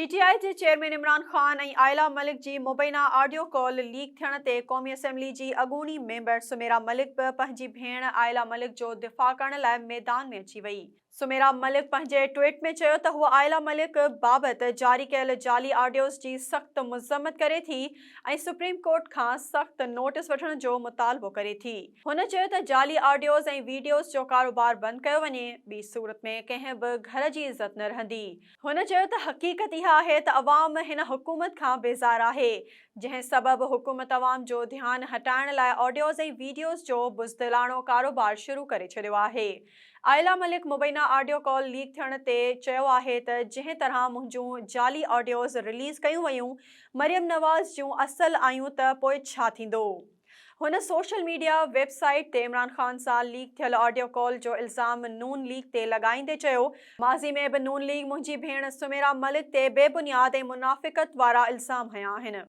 P ٽي آء جي chairman Imran Khan ۽ عائله ملڪ جي مبينا آڊيو ڪال ليڪ ٿيڻ تي قومي اسيمبلي جي اڳوڻي ميمبر سميرا ملڪ به پنهنجي ڀيڻ عائله ملڪ جو دفاع ڪرڻ لاء ميدان ۾ اچي وئي. سميرا ملڪ پنهنجي ٽوئيٽ ۾ چيو ته هوء عائله ملڪ بابت جاري ڪيل جعلي آڊيوز جي سخت مذمت ڪري ٿي ۽ سپريم ڪورٽ کان سخت نوٽيس وٺڻ جو مطالبو ڪري ٿي. هن چيو ته جعلي آڊيوز ۽ ويڊيوز جو ڪاروبار بند ڪيو وڃي، ٻي صورت ۾ ڪنهن به گهر جي عزت نه رهندي. هن چيو ته حقيقت اها آهي ته عوام هن حڪومت کان بيزار آهي، جنهن سبب حڪومت عوام جو ڌيان هٽائڻ لاء آڊيوز ۽ ويڊيوز جو بزدلاڻو ڪاروبار شروع ڪري ڇڏيو آهي. عائله ملڪ مبينا آڊيو ڪال ليڪ ٿيڻ تي چيو آهي ته جنهن طرح منهنجون جعلي آڊيوز رليز ڪيون ويون، مريم نواز جون اصل آيون ته پوء ڇا ٿيندو؟ هن سوشل ميڊيا ويب سائيٽ تي عمران خان سان ليڪ ٿيل آڊيو ڪال جو الزام نون ليگ تي لڳائيندي چيو، ماضي ۾ به نون ليگ منهنجي ڀيڻ سميرا ملڪ تي بي بنياد ۽ منافقت وارا الزام هنيا آهن.